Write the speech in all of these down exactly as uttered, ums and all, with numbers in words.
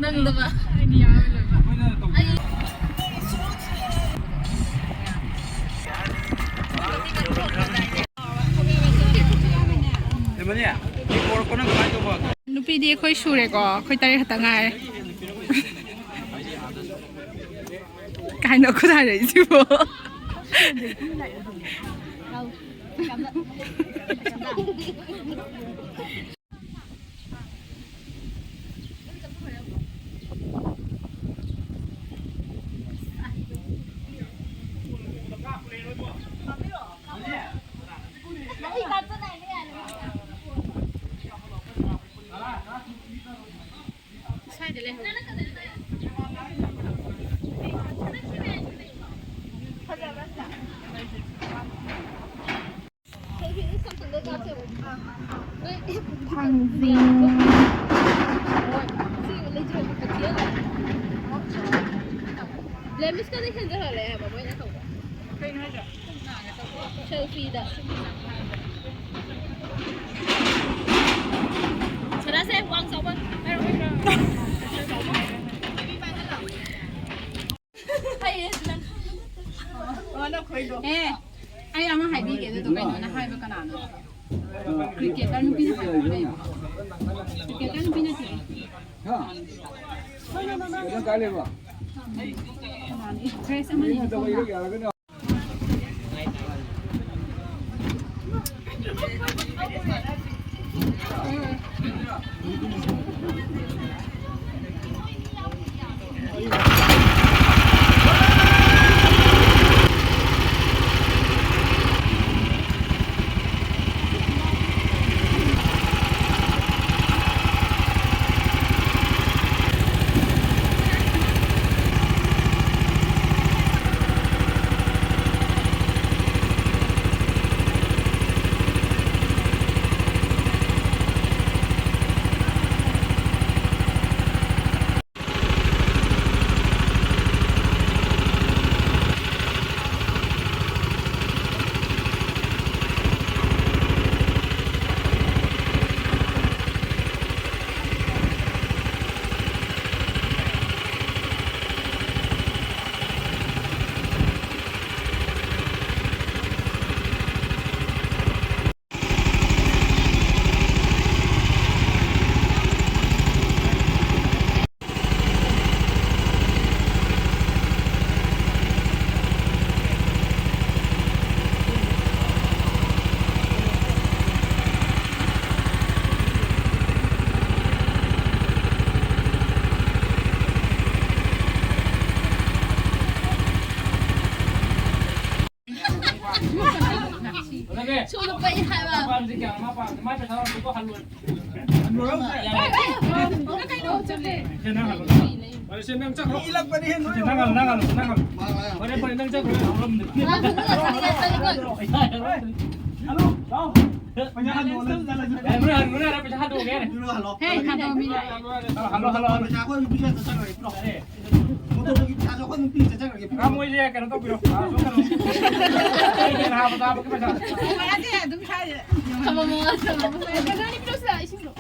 ꯅꯪꯗꯕ꯫ ꯅꯨꯄꯤꯗꯤ ꯑꯩꯈꯣꯏ ꯁꯨꯔꯦꯀꯣ, ꯑꯩꯈꯣꯏ ꯇꯔꯦꯠ ꯈꯛꯇ ꯉꯥꯏꯔꯦ꯫ ꯀꯥꯏꯅ ꯈꯨꯗꯥꯏꯔꯛꯏꯁꯤꯕꯣ꯫ ꯊꯥꯡꯖꯤꯡ꯫ ꯂꯦꯃꯤꯁꯀꯗꯤ ꯍꯦꯟꯖꯜꯍꯜꯂꯦ ꯍꯥꯏꯕ ꯃꯣꯏꯅ ꯇꯧꯕ꯫ ꯁꯦꯜꯐꯤꯗ꯫ ꯁꯗꯥꯁꯦ ꯋꯥꯡ ꯆꯥꯎꯕ ꯍꯥꯏꯔꯛꯑꯣ꯫ ꯑꯦ, ꯑꯩ ꯑꯃ ꯍꯥꯏꯕꯤꯒꯦ, ꯑꯗꯨꯗꯣ ꯀꯩꯅꯣꯅ ꯍꯥꯏꯕ ꯀꯅꯥꯅꯣ? ꯀ꯭ꯔꯤꯀꯦꯇꯔ ꯅꯨꯄꯤꯅ ꯍꯥꯏꯕ ꯑꯃ ꯂꯩꯕꯀꯣ꯫ ꯀ꯭ꯔꯤꯀꯦꯇꯔ ꯅꯨꯄꯤ ꯅꯠꯇꯦ꯫ ꯍꯥ? ꯀꯩꯅꯣ ꯀꯥꯏ ꯂꯩꯕ? ꯀꯅꯥꯅꯣ? ꯗ꯭ꯔꯦꯁ ꯑꯃ ꯂꯩꯕꯀꯣ꯫ ꯀꯩꯅꯣ ꯆꯠꯂꯦ꯫ ꯁꯦ, ꯅꯪ ꯍꯜꯂꯣ, ꯅꯪ ꯍꯜꯂꯣ꯫ ꯏꯜꯂꯛꯄꯅꯤ ꯍꯦ, ꯅꯣꯏ꯫ ꯁꯦ, ꯅꯪ ꯍꯜꯂꯣ, ꯅꯪ ꯍꯜꯂꯣ, ꯅꯪ ꯍꯜꯂꯣ꯫ ꯐꯔꯦ, ꯐꯔꯦ, ꯅꯪ ꯆꯠꯈ꯭ꯔꯣ꯫ ꯍꯜꯂꯣ, ꯂꯥꯎ꯫ ꯄꯩꯁꯥ ꯍꯟꯗꯣꯛꯑꯣ, ꯅꯪ ꯆꯠꯂꯁꯤ꯫ ꯑꯦ, ꯃꯣꯏ ꯍꯟ-, ꯃꯣꯏ ꯍꯟ-, ꯄꯩꯁꯥ ꯍꯟꯗꯣꯛꯑꯒꯦ꯫ ꯍꯦ, ꯊꯥꯗꯣꯛꯑꯣ, ꯃꯤ ꯂꯥꯛꯑꯦ꯫ Hello, hello, hello. ꯄꯩꯁꯥ ꯑꯩꯈꯣꯏ ꯄꯤꯁꯦ ꯆꯠꯈ꯭ꯔꯒꯦ, ꯄꯤꯔꯣ꯫ ꯐꯔꯦ꯫ ꯃꯣꯇꯣꯔꯒꯤ ꯄꯩꯁꯥꯁꯨ ꯑꯩꯈꯣꯏ ꯑꯗꯨꯝ ꯄꯤ ꯆꯠꯆꯈ꯭ꯔꯒꯦ꯫ ꯑ, ꯃꯣꯏꯁꯦ ꯀꯩꯅꯣ ꯇꯧꯕꯤꯔꯣ꯫ ꯑ, ꯁꯣꯝ ꯀꯩꯅꯣ꯫ ꯑꯩꯒꯤ ꯅꯍꯥ ꯃꯆꯥ ꯑꯃꯒꯤ ꯄꯩꯁꯥ꯫ ꯌꯥꯗꯦ, ꯑꯗꯨꯝ ꯁꯥꯏꯁꯦ꯫ ꯊꯝꯃꯝꯃꯣ, ꯊꯝꯃꯝꯃꯣ꯫ ꯀꯩꯅꯣꯅꯤ, ꯄꯤꯔꯛꯑꯣ ꯁꯤꯗ, ꯏꯁꯤꯡꯗꯣ꯫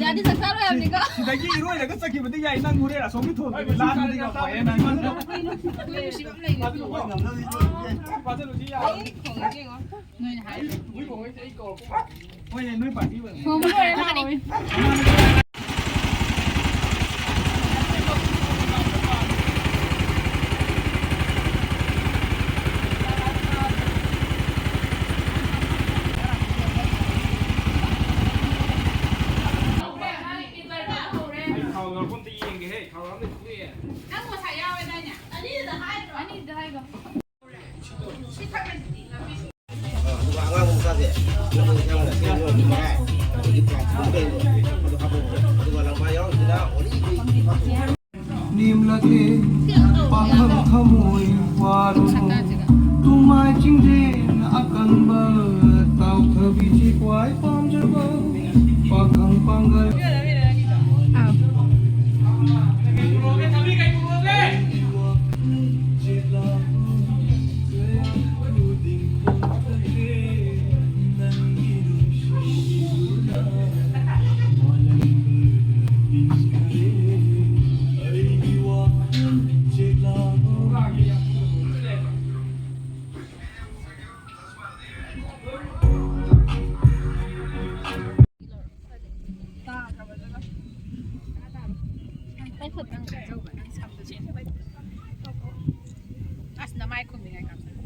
ꯌꯥꯗꯦ, ꯆꯥꯛ ꯆꯥꯔꯣꯏ ꯍꯥꯏꯕꯅꯤꯀꯣ꯫ ꯁꯤꯗꯒꯤ ꯏꯔꯣꯏꯔꯒ ꯆꯠꯈꯤꯕꯗꯤ ꯌꯥꯏ, ꯅꯪ ꯍꯣꯔꯦꯟ ꯑꯁꯣꯝꯒꯤ ꯊꯣꯡꯗꯨꯗꯤ ꯂꯥꯟꯕꯗꯤ ꯉꯝꯃꯣꯏꯍꯦ, ꯅꯪ꯫ ꯑꯩꯈꯣꯏ ꯅꯨꯡꯁꯤꯕ ꯑꯃ ꯂꯩꯔꯦ꯫ ꯐꯥꯖꯜꯂꯨꯁꯤ ꯌꯥꯔꯣꯏ꯫ ꯑꯩ ꯊꯣꯡꯉꯒꯦ ꯌꯦꯡꯉꯣ꯫ ꯅꯣꯏꯅ ꯍꯥꯏꯔꯤꯁꯦ꯫ ꯍꯣꯏꯅꯦ, ꯅꯣꯏ ꯄꯥꯔꯇꯤ ꯑꯣꯏꯔꯝꯒꯅꯤ꯫ ꯊꯣꯡꯕ ꯂꯣꯏꯔꯦ ꯍꯥꯏꯕꯅꯤ꯫ ꯑꯩ ꯊꯥꯎ ꯌꯥꯎꯔꯛꯄ ꯑꯝꯇ ꯌꯦꯡꯒꯦꯍꯦ, ꯊꯥꯎ ꯌꯥꯎꯔꯝꯗ꯭ꯔꯗꯤ ꯇꯣꯛꯑꯦ꯫ ꯅꯪ ꯉꯁꯥꯏ ꯌꯥꯎꯔꯦꯗꯥꯏꯅꯦ? ꯑꯅꯤꯗꯨꯗ ꯍꯥꯏꯈ꯭ꯔꯣ꯫ ꯑꯅꯤꯗꯨꯗ ꯍꯥꯏꯈ꯭ꯔꯣ꯫ ꯑꯗꯨꯒ ꯑꯉꯥꯡꯕ ꯃꯆꯥꯁꯦ, ꯑꯗꯨꯒ ꯏꯟꯁꯥꯡ ꯅꯥꯄꯤ ꯃꯣꯔꯣꯛ ꯃꯔꯥꯡ, ꯑꯗꯒꯤ ꯄ꯭ꯂꯥꯁꯇꯤꯛ ꯀꯩꯗꯣ, ꯑꯗꯨ ꯍꯥꯞꯄꯛꯑꯣ꯫ ꯑꯗꯨꯒ ꯂꯝꯕꯥ ꯌꯥꯎꯔꯤꯁꯤꯅ ꯑꯣꯂꯤ ꯑꯣꯂꯤ ꯍꯥꯞꯄꯛꯑꯣ꯫ ꯅꯦꯝꯂꯛꯂꯦ ꯄꯥꯈꯪ ꯊꯃꯣꯏ ꯋꯥꯔꯨꯅꯨ, ꯇꯨꯃꯥꯏ ꯆꯤꯡꯂꯦꯟ ꯑꯀꯟꯕ ꯇꯥꯎꯊꯕꯤꯁꯤ ꯈ꯭ꯋꯥꯏ ꯄꯥꯝꯖꯕ ꯄꯥꯈꯪ ꯄꯥꯡꯒꯜ꯫ ꯑꯥꯎ꯫ ꯑꯁ, ꯅꯃꯥꯏ ꯈꯨꯝꯃꯤꯉꯥꯏ ꯀꯥꯞꯁꯜꯂꯨ꯫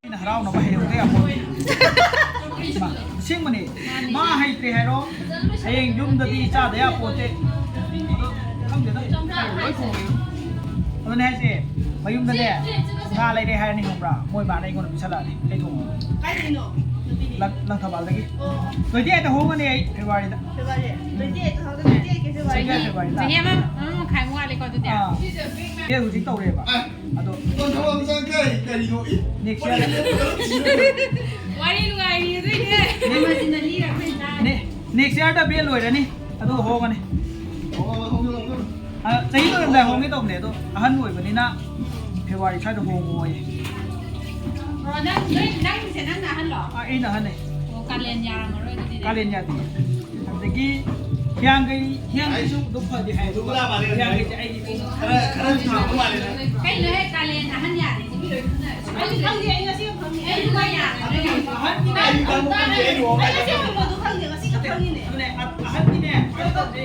ꯑꯩꯅ ꯍꯔꯥꯎꯅꯕ ꯍꯩꯍꯧꯗ ꯌꯥꯄꯣꯠꯇꯦ꯫ ꯏꯃꯥ, ꯑꯁꯦꯡꯕꯅꯦ꯫ ꯃꯥ ꯍꯩꯇ꯭ꯔꯦ ꯍꯥꯏꯔꯣ, ꯍꯌꯦꯡ ꯌꯨꯝꯗꯗꯤ ꯆꯥꯗ ꯌꯥꯄꯣꯠꯇꯦ꯫ ꯑꯗꯣ ꯈꯪꯗꯦꯗ, ꯂꯣꯏ ꯊꯣꯡꯉꯦ꯫ ꯑꯗꯨꯅꯦ ꯍꯥꯏꯁꯦ, ꯃꯌꯨꯝꯗꯅꯦ ꯉꯥ ꯂꯩꯔꯦ ꯍꯥꯏꯔꯅꯤ ꯈꯪꯕ꯭ꯔꯥ? ꯃꯣꯏ ꯃꯥꯅ ꯑꯩꯉꯣꯟꯗ ꯄꯤꯁꯜꯂꯛꯑꯅꯤ꯫ ꯀꯩ ꯊꯣꯡꯉꯣ? ꯀꯥꯏꯗꯩꯅꯣ? ꯅꯨꯄꯤꯗꯤ? ꯂꯪ-, ꯂꯪꯊꯕꯥꯜꯗꯒꯤ꯫ ꯑꯣ꯫ Twenty eight ꯍꯣꯡꯉꯅꯤ ꯑꯩ February ꯗ꯫ February? Twenty eight, two thousand twenty eight ꯀꯤ February? Twenty eight February ꯗ꯫ ꯆꯍꯤ ꯑꯃ, ꯑꯃ ꯃꯈꯥꯏꯃꯨꯛ ꯋꯥꯠꯂꯤꯀꯣ ꯑꯗꯨꯗꯤ? ꯑꯥ꯫ ꯑꯦ, ꯍꯧꯖꯤꯛ ꯇꯧꯔꯦꯕ꯫ ꯑꯗꯣ ꯀꯣꯟ ꯊꯕꯛ ꯑꯃ ꯆꯪꯉꯛꯀꯦ, ꯀꯔꯤꯅꯣ? E, next year꯫ ꯋꯥꯔꯤ ꯅꯨꯡꯉꯥꯏꯔꯤ ꯑꯗꯨꯏꯅꯦ꯫ ꯅꯦ-, ꯑꯃꯁꯤꯅ ꯂꯤꯔ ꯑꯩꯈꯣꯏꯅ ꯇꯥꯔꯦ꯫ ꯅꯦ-, next year ꯗ ꯕꯦꯜ ꯂꯣꯏꯔꯅꯤ, ꯑꯗꯨꯒ ꯍꯣꯡꯉꯅꯤ꯫ ꯑꯣ, ꯍꯣꯡꯉꯣ, ꯍꯣꯡꯉꯣ꯫ ꯑ, ꯆꯍꯤ ꯂꯣꯏꯔꯝꯗꯥꯏ ꯍꯣꯡꯒꯦ ꯇꯧꯕꯅꯦ, ꯑꯗꯣ ꯑꯍꯟ ꯑꯣꯏꯕꯅꯤꯅ February ꯁ꯭ꯋꯥꯏꯗ ꯍꯣꯡꯉꯣꯌꯦ꯫ ꯑꯣ, ꯅꯪ, ꯅꯣꯏ, ꯅꯪꯁꯦ ꯅꯪꯅ ꯑꯍꯜꯂꯣ? ꯑ, ꯑꯩꯅ ꯑꯍꯟꯅꯦ꯫ ꯑꯣ, ꯀꯥꯂꯦꯟ ꯌꯥꯔꯝꯃꯔꯣꯏ ꯑꯗꯨꯗꯤ꯫ ꯀꯥꯂꯦꯟ ꯌꯥꯗꯦ꯫ ꯑꯗꯒꯤ ꯍꯤꯌꯥꯡꯒꯩ, ꯍꯤꯌꯥꯡꯒꯩꯁꯨ ꯑꯗꯨꯝ ꯐꯗꯤ ꯍꯥꯏ, ꯑꯗꯨꯒ ꯍꯤꯌꯥꯡꯒꯩꯁꯦ ꯑꯩꯒꯤ ꯈꯔ, ꯈꯔ ꯁꯥꯡꯕ ꯃꯥꯜꯂꯦ ꯅꯪ꯫ ꯀꯩꯅꯣꯍꯦ, ꯀꯥꯂꯦꯟ ꯑꯍꯟ ꯌꯥꯗꯦ, ꯃꯤ ꯂꯣꯏ ꯈꯪꯅꯔꯦ꯫ ꯑꯩꯁꯨ ꯈꯪꯗꯦ, ꯑꯩ ꯉꯁꯤ ꯈꯪꯉꯦ꯫ ꯑꯩꯁꯨ ꯈꯪꯉꯦ꯫ ꯑꯍꯟꯒꯤꯅꯦ꯫ ꯑꯩ ꯈꯪꯕ ꯈꯪꯗꯦ, ꯑꯩ ꯂꯨꯍꯣꯡꯕ ꯑꯩ ꯉꯁꯤ ꯍꯥꯏꯕ ꯈꯪꯕꯗꯣ ꯈꯪꯗꯦ, ꯉꯁꯤ ꯈꯛ ꯈꯪꯉꯤꯅꯦ꯫ ꯑꯗꯨꯅꯦ, ꯑ-, ꯑꯍꯟꯒꯤꯅꯦ, ꯀꯩꯅꯣ ꯇꯧꯗꯦ꯫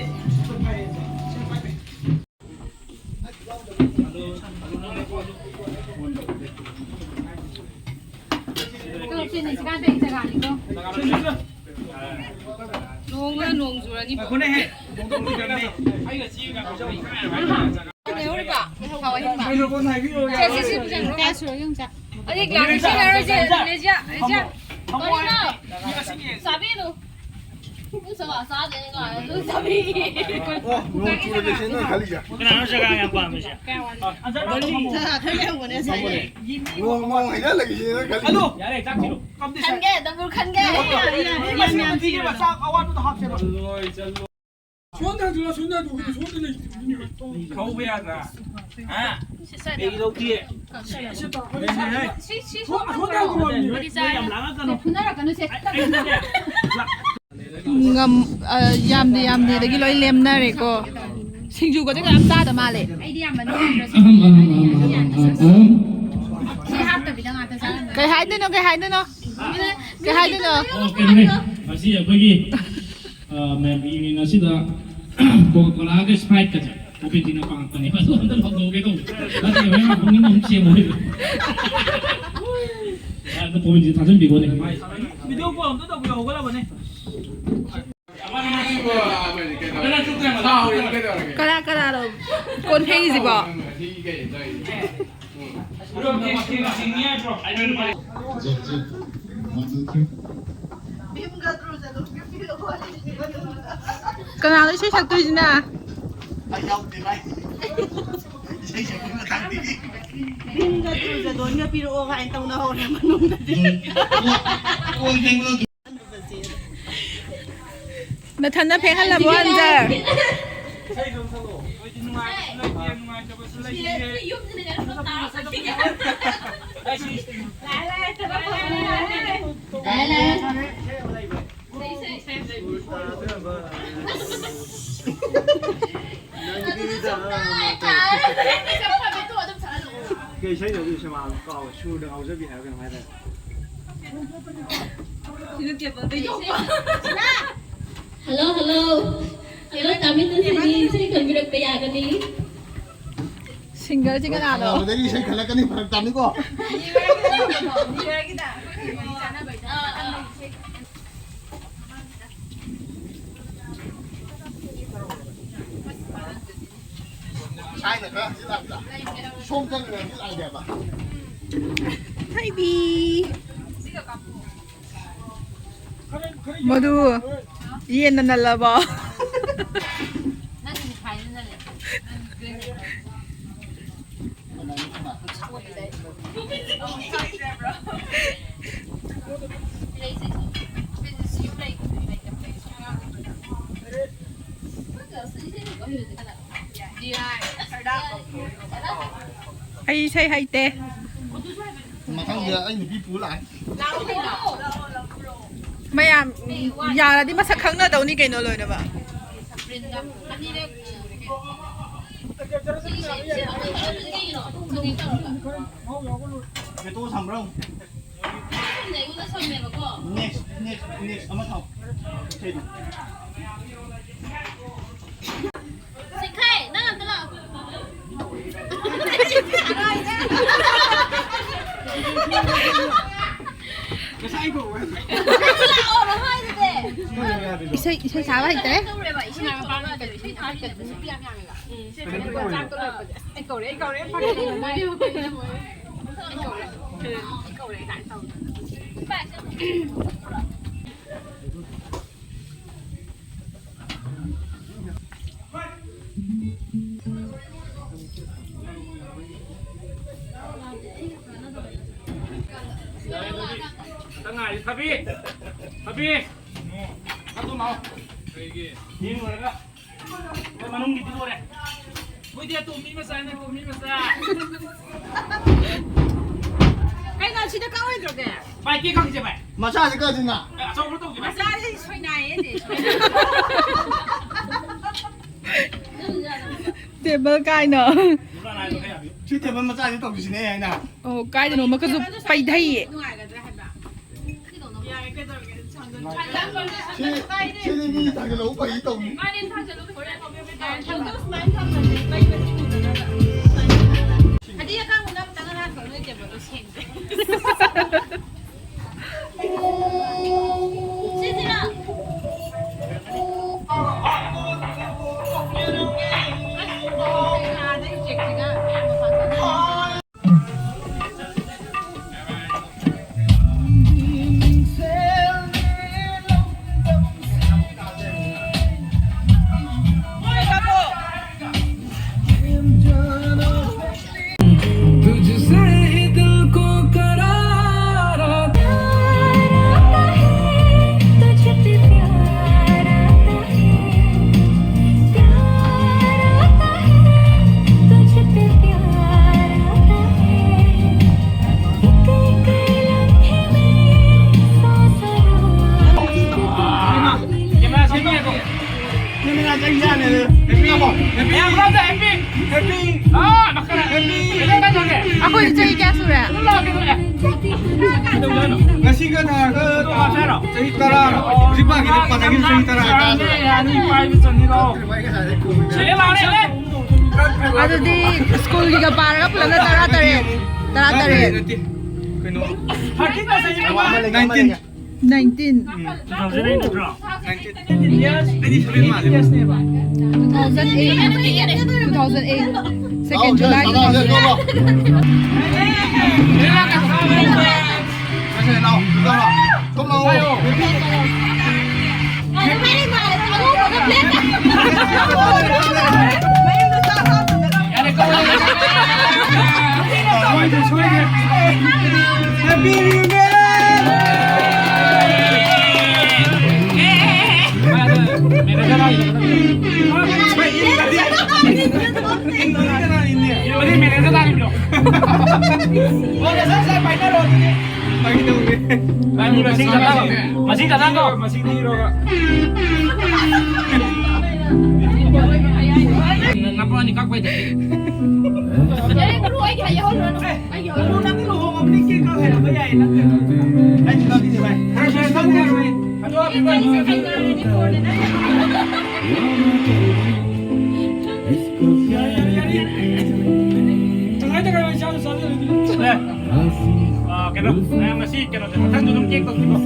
ꯅꯣꯡꯂ ꯅꯣꯡ ꯆꯨꯔꯅꯤ꯫ ꯉꯥꯏꯈꯣꯅꯦꯍꯦ꯫ ꯂꯩꯍꯧꯔꯤꯕ? ꯍꯋꯥꯏ ꯍꯤꯡꯕ꯫ ꯁꯦ, ꯁꯦ, ꯁꯤ ꯄꯨꯁꯟꯈ꯭ꯔꯣ꯫ ꯀꯌꯥ ꯁꯨꯔꯒꯦ ꯑꯃꯨꯛ ꯆꯥ? ꯑꯗꯩ glass ꯁꯤ ꯂꯩꯔꯣꯏꯁꯦ, ꯂꯦꯖꯤꯌꯥ, ꯂꯦꯖꯤꯌꯥ꯫ ꯀꯔꯤꯅꯣ? ꯆꯥꯕꯤꯅꯨ꯫ ꯅꯣꯡ ꯆꯨꯔꯒꯦ ꯁꯤꯅ ꯈꯜꯂꯤꯁꯦ꯫ ꯀꯅꯥꯅꯣ ꯆꯒꯥ ꯌꯥꯝ ꯄꯥꯝꯃꯤꯁꯦ? ꯆꯒꯥ ꯈꯔ ꯂꯩꯍꯧꯕꯅꯦ ꯉꯁꯥꯏ꯫ ꯅꯣꯡ, ꯅꯣꯡ ꯍꯩꯗꯍꯜꯂꯒꯦ ꯁꯤꯅ ꯈꯜꯂꯤꯁꯦ꯫ ꯈꯟꯒꯦ, ꯗꯝꯕꯨꯔ ꯈꯟꯒꯦ꯫ ꯆꯥꯛ ꯑꯋꯥꯠꯄꯗꯣ ꯍꯥꯞꯁꯦꯕ꯫ ꯁꯣꯝꯗ ꯍꯟꯗꯣꯛꯑꯣ, ꯁꯣꯝꯗ ꯍꯟꯗꯣꯛꯑꯣ, ꯁꯣꯝꯗ ꯂꯩ꯫ ꯊꯧꯕ ꯌꯥꯗ꯭ꯔꯥ? ꯍꯥ? ꯀꯩ ꯂꯧꯗꯦ? ꯁꯤ, ꯁꯤ, ꯁꯣꯝ-, ꯁꯣꯝꯗ ꯍꯟꯗꯣꯛꯑꯣ꯫ ꯅꯣꯏ ꯌꯥꯝ ꯂꯥꯡꯉꯛꯀꯅꯨ꯫ ꯐꯨꯅꯔꯛꯀꯅꯨꯁꯦ꯫ ꯑꯩ, ꯑꯩ, ꯉꯝ-, ꯑ, ꯌꯥꯝꯗꯦ, ꯌꯥꯝꯗꯦꯗꯒꯤ ꯂꯣꯏ ꯂꯦꯝꯅꯔꯦꯀꯣ꯫ ꯁꯤꯡꯖꯨꯒꯗꯤ ꯀꯅꯥꯝ ꯆꯥꯗ ꯃꯥꯜꯂꯦ꯫ ꯑꯩꯗꯤ ꯌꯥꯝꯃꯟꯗꯦ꯫ ꯑꯍꯝ, ꯑꯍꯝ, ꯑꯍꯝ, ꯑꯍꯝ, ꯑꯍꯝ꯫ ꯁꯤ ꯍꯥꯞꯇꯕꯤꯗ ꯀꯩ ꯍꯥꯏꯗꯣꯏꯅꯣ? ꯀꯩ ꯍꯥꯏꯗꯣꯏꯅꯣ? ꯀꯩ ꯍꯥꯏꯗꯣꯏꯅꯣ? ꯑꯣ, ꯀꯩꯅꯣꯅꯦ꯫ ꯉꯁꯤ ꯑꯩꯈꯣꯏꯒꯤ, ꯑ, ꯃꯌꯥꯝꯒꯤ ꯏꯚꯦꯟ ꯑꯁꯤꯗ Coca-Cola ꯒ Sprite ꯀꯁꯦ ꯄ꯭ꯔꯣꯐꯤꯠꯇꯤꯅ ꯄꯥꯡꯉꯛꯄꯅꯦꯕ꯫ ꯑꯗꯨ ꯑꯝꯇ ꯂꯧꯊꯣꯛꯍꯧꯒꯦ ꯇꯧꯕ꯫ ꯅꯠꯇ꯭ꯔꯗꯤ ꯍꯣꯔꯦꯟ ꯄꯨꯛꯅꯤꯡ ꯑꯃꯨꯛ ꯁꯦꯡꯉꯣꯏꯕ꯫ ꯑꯗ ꯄ꯭ꯔꯣꯐꯤꯠꯇꯤ ꯊꯥꯖꯤꯟꯕꯤꯈꯣꯅꯦ꯫ ꯚꯤꯗꯤꯑꯣ ꯀꯣꯜ ꯑꯝꯇ ꯇꯧꯕꯤꯌꯣ, ꯍꯧꯒꯠꯂꯕꯅꯦ꯫ ꯀꯅꯥ ꯀꯅꯥꯅꯣ ꯀꯣꯟ ꯐꯦꯡꯉꯤꯁꯤꯕꯣ? ꯀꯅꯥꯅꯣ ꯏꯁꯩ ꯁꯛꯇꯣꯏꯁꯤꯅ? ꯚꯤꯝꯒ ꯗ꯭ꯔꯨꯖꯗꯣꯟꯒ ꯄꯤꯔꯛꯑꯣ ꯀꯥꯏꯅ ꯇꯧꯅꯍꯧꯔꯦ ꯃꯅꯨꯡꯗꯗꯤ꯫ ꯅꯊꯟꯗ ꯐꯦꯡꯍꯜꯂꯕꯣ, ꯑꯟꯖꯔ? ꯀꯩ ꯏꯁꯩꯅꯣ ꯑꯗꯨ? ꯁꯦꯃꯥ ꯀꯥꯎꯔꯦ꯫ ꯁꯨꯔꯗ ꯉꯥꯎꯖꯕꯤ ꯍꯥꯏꯕ ꯀꯩꯅꯣꯝ ꯍꯥꯏꯗꯥꯏ? Hello, hello. ꯍꯜꯂꯣ, ꯇꯥꯃꯤꯟꯅꯁꯤꯅꯤ꯫ ꯏꯁꯩ ꯈꯟꯕꯤꯔꯛꯄ ꯌꯥꯒꯅꯤ꯫ ꯁꯤꯡꯒꯔꯁꯤ ꯀꯅꯥꯅꯣ? ꯁꯥꯟꯅꯕꯗꯒꯤ ꯏꯁꯩ ꯈꯜꯂꯛꯀꯅꯤ, ꯐꯔꯛ ꯇꯥꯅꯤꯀꯣ꯫ ꯊꯥꯏꯅ ꯈꯔ ꯍꯪꯆꯤꯠ ꯂꯥꯡꯕꯗ ꯁꯣꯝ ꯆꯪꯉꯒ ꯍꯪꯆꯤꯠ ꯂꯥꯡꯒꯦ ꯍꯥꯏꯕ꯫ ꯊꯣꯏꯕꯤ꯫ ꯃꯗꯨ ꯌꯦꯟꯅ ꯅꯜꯂꯕꯣ? ꯑꯩ ꯏꯁꯩ ꯍꯩꯇꯦ꯫ ꯃꯊꯪꯗꯤ ꯑꯩ ꯅꯨꯄꯤ ꯄꯨ ꯂꯥꯛꯑꯅꯤ꯫ ꯃꯌꯥꯝ ꯌꯥꯔꯗꯤ ꯃꯁꯛ ꯈꯪꯅꯗꯧꯅꯤ ꯀꯩꯅꯣ ꯂꯣꯏꯅꯃꯛ꯫ ꯐꯣꯇꯣ ꯁꯝꯕ꯭ꯔꯣ? ꯑꯩꯉꯣꯟꯗ ꯁꯝꯃꯦꯕꯀꯣ꯫ Next, next, next ꯑꯃ ꯊꯥꯎ꯫ ꯁꯤꯗꯣ꯫ ꯁꯤꯈꯥꯏ, ꯅꯪ ꯑꯝꯇ ꯂꯥꯛꯑꯣ꯫ ꯉꯁꯥꯏ ꯀꯧꯕ꯫ ꯂꯥꯛꯑꯣꯅ ꯍꯥꯏꯗꯨꯗꯤ꯫ ꯏꯁꯩ, ꯏꯁꯩ ꯁꯛꯄ ꯍꯩꯇ꯭ꯔꯦ꯫ ꯇꯧꯔꯦꯕ, ꯏꯁꯩ ꯁꯛꯄ ꯍꯩꯇ꯭ꯔꯦ꯫ ꯏꯁꯩ ꯊꯥꯔꯤꯉꯩꯗ ꯅꯨꯄꯤ ꯌꯥꯝ ꯌꯥꯝꯃꯦꯕ꯫ ꯎꯝ, ꯁꯦ, ꯁꯦ, ꯁꯦ, ꯆꯥꯛ ꯇꯣꯛꯂꯛꯄꯁꯦ꯫ ꯑꯁ, ꯑꯩ ꯀꯧꯔꯦ, ꯑꯩ ꯀꯧꯔꯦ, ꯐꯥꯒꯤ ꯇꯧꯕꯅꯦ꯫ ꯑꯩ ꯀꯧꯔꯦ, ꯑꯩ ꯀꯧꯔꯦ ꯀꯥꯏꯅ ꯇꯧꯗꯅ꯫ ꯉꯥꯏꯔꯤ꯫ ꯊꯕꯤ! ꯊꯕꯤ! ꯑꯗꯨꯝ ꯂꯥꯛꯑꯣ꯫ ꯀꯩꯒꯤ? ꯌꯦꯡ ꯂꯣꯏꯔꯒ꯫ ꯃꯣꯏ ꯃꯅꯨꯡꯒꯤꯗꯤ ꯂꯣꯏꯔꯦ꯫ ꯃꯣꯏꯗꯤ ꯑꯇꯣꯝꯕꯤ ꯃꯆꯥꯅꯦ, ꯑꯇꯣꯝꯕꯤ ꯃꯆꯥ꯫ ꯀꯩꯅꯣ ꯁꯤꯗ ꯀꯛꯑꯣꯏꯗ꯭ꯔꯣꯒꯦ? ꯚꯥꯏ, ꯀꯦꯛ ꯀꯛꯁꯦ, ꯚꯥꯏ꯫ ꯃꯆꯥꯁꯦ ꯀꯛꯑꯁꯤꯅ꯫ ꯑꯦ, ꯑꯆꯧꯕ ꯇꯧꯁꯦ, ꯚꯥꯏ꯫ ꯃꯆꯥꯁꯦ ꯁꯣꯏꯅꯥꯏꯌꯦ, ꯁꯦ, ꯁꯣꯏꯅꯥꯏꯌꯦ꯫ ꯇꯦꯕꯜ ꯀꯥꯏꯅꯣ? ꯁꯤ ꯇꯦꯕꯜ ꯃꯆꯥꯁꯦ ꯇꯧꯁꯤꯅꯦ ꯍꯥꯏꯅ꯫ ꯑꯣ, ꯀꯥꯏꯗꯅꯣ ꯑꯃꯈꯛꯁꯨ ꯄꯩꯊꯩꯌꯦ꯫ ꯅꯨꯡꯉꯥꯏꯒꯗ꯭ꯔꯥ ꯍꯥꯏꯕ? ꯌꯥꯔꯦ, ꯀꯩꯗꯧꯔꯒꯦ? ꯁꯤ, ꯁꯤꯗꯤ ꯃꯤ ꯊꯥꯡꯒꯠꯂꯛꯎ ꯐꯩ ꯇꯧꯅꯤ꯫ ꯍꯥꯏꯗꯤ ꯑꯉꯥꯡ ꯎꯅꯕꯗ ꯉꯔꯥꯡ ꯅꯣꯏ ꯇꯦꯕꯜꯗꯣ ꯁꯦꯡꯗꯦ꯫ ꯁꯤꯁꯤꯔ? ꯑꯥꯗ ꯎꯆꯦꯛꯁꯤꯒ ꯃꯌꯥꯝ ꯃꯄꯥꯟ ꯆꯠꯅꯔꯦ꯫ ꯑꯩꯈꯣꯏ ꯆꯍꯤ ꯀꯌꯥ ꯁꯨꯔꯦ? ꯉꯁꯤꯒ ꯊꯥꯔꯒ ꯆꯍꯤ ꯇꯔꯥ꯫ ꯍꯧꯖꯤꯛ ꯄꯥꯈꯤꯗ ꯄꯥꯊꯒꯤ ꯆꯍꯤ ꯇꯔꯥ ꯍꯥꯏꯇꯥꯔꯦ꯫ ꯑꯗꯨꯗꯤ ꯁ꯭ꯀꯨꯜꯒꯤꯒ ꯄꯥꯔꯒ ꯄꯨꯂꯞꯅ ꯇꯔꯥ ꯇꯔꯦꯠ꯫ ꯇꯔꯥ ꯇꯔꯦꯠ꯫ ꯅꯠꯇꯦ, ꯀꯩꯅꯣ, nineteen. Nineteen. Um. Two thousand eight ꯅꯠꯇ꯭ꯔꯣ? Nineteen. Eighteen years. Eighty seven ꯃꯥꯜꯂꯦ꯫ ꯑꯩꯠꯇꯤꯟ ꯌꯔꯁꯅꯦꯕ꯫ Two thousand eight. Two thousand eight. Second July two thousand eight. ꯃꯁꯤꯡ ꯆꯠꯂꯣ꯫ ꯃꯁꯤꯡ ꯆꯠꯂꯣ꯫ ꯅꯄꯥꯅꯤ ꯀꯛꯄꯩꯗ꯫ ꯌꯥꯔꯦ, ꯃꯔꯨ ꯑꯩꯒꯤ ꯍꯥꯏꯍꯧꯔꯣ꯫ ꯑꯩꯒꯤ ꯍꯥꯏꯍꯧꯔꯣ꯫ ꯅꯪꯗꯤ ꯂꯨꯍꯣꯡꯉꯕꯅꯤ, ꯀꯦꯛ ꯀꯛ ꯍꯩꯔꯝꯕ ꯌꯥꯏꯌꯦ, ꯅꯪ ꯀꯩꯅꯣ꯫ ꯑꯩꯁꯨ ꯀꯛꯈꯤꯅꯤ ꯚꯥꯏ꯫ ꯈꯔ ꯈꯔ ꯀꯛꯈꯤꯅꯤ꯫ ꯇꯪꯈꯥꯏ ꯇꯪꯈꯥꯏ ꯑꯣꯏꯅ ꯆꯥꯔꯁꯨ ꯆꯥꯖꯔꯣꯏꯗꯤ꯫ ꯑꯦ, ꯑ, ꯀꯩꯅꯣ, ꯃꯌꯥꯝ ꯉꯁꯤ ꯀꯩꯅꯣꯁꯦ ꯃꯊꯪꯁꯨ ꯑꯗꯨꯝ ꯀꯦꯛ ꯇꯧꯁꯤꯀꯣ꯫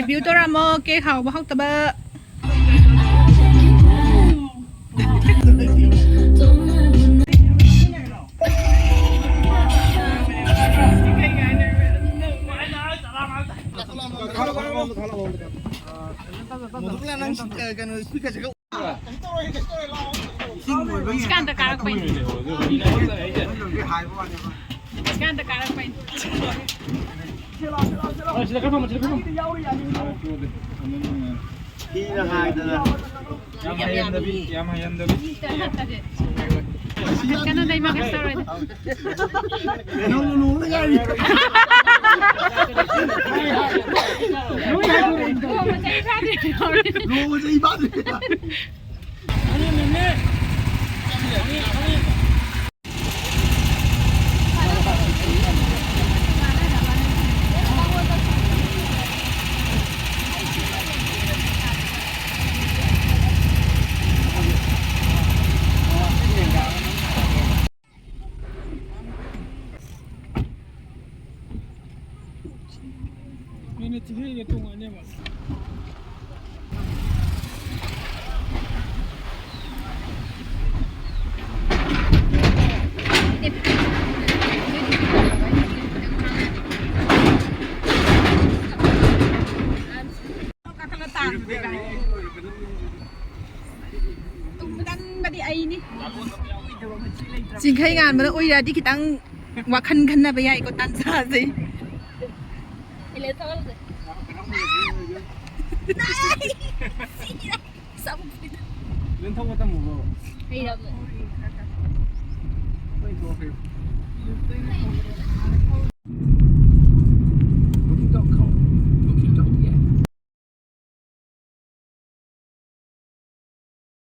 Review ꯇꯧꯔꯝꯃꯣ, cake ꯍꯥꯎꯕ ꯍꯥꯎꯇꯕ꯫ ꯏꯁꯀꯥꯟꯗ ꯀꯥꯔꯛꯄꯩꯅꯤ꯫ ꯏꯁꯀꯥꯟꯗ ꯀꯥꯔꯛꯄꯩꯅꯤ꯫ ꯊꯤꯅ ꯍꯥꯏꯗꯅ꯫ ꯌꯥꯝ ꯍꯩꯍꯟꯗꯕꯤ, ꯌꯥꯝ ꯍꯩꯍꯟꯗꯕꯤ꯫ ꯀꯩꯅꯣꯗ ꯏꯃꯥ ꯀꯩꯁꯨ ꯇꯧꯔꯣꯏꯗ꯫ ꯅꯪꯅ ꯂꯨꯍꯣꯡꯅ ꯉꯥꯏꯔꯤ꯫ ꯂꯨꯍꯣꯡꯕ ꯆꯍꯤ ꯐꯥꯗ꯭ꯔꯤ꯫ ꯂꯨꯍꯣꯡꯕ ꯆꯍꯤ ꯐꯥꯗ꯭ꯔꯤ꯫ ꯅꯣꯏꯅ ꯆꯤꯡꯈꯩꯗ ꯇꯣꯡꯉꯛꯑꯅꯦꯕ꯫ ꯇꯨꯝꯕ ꯇꯟꯕꯗꯤ ꯑꯩꯅꯤ꯫ ꯆꯤꯡꯈꯩ ꯉꯥꯟꯕꯅ ꯎꯏꯔꯗꯤ ꯈꯤꯇꯪ ꯋꯥꯈꯜ ꯈꯟꯅꯕ ꯌꯥꯏꯀꯣ ꯇꯥꯟꯖꯥꯁꯦ꯫ ꯂꯦꯟ ꯊꯧꯕ ꯇꯝꯃꯨꯕ꯭ꯔꯣ? ꯍꯩꯔꯕꯅꯦ꯫ ꯑꯩꯈꯣꯏ ꯊꯣꯛꯈ꯭ꯔꯦ꯫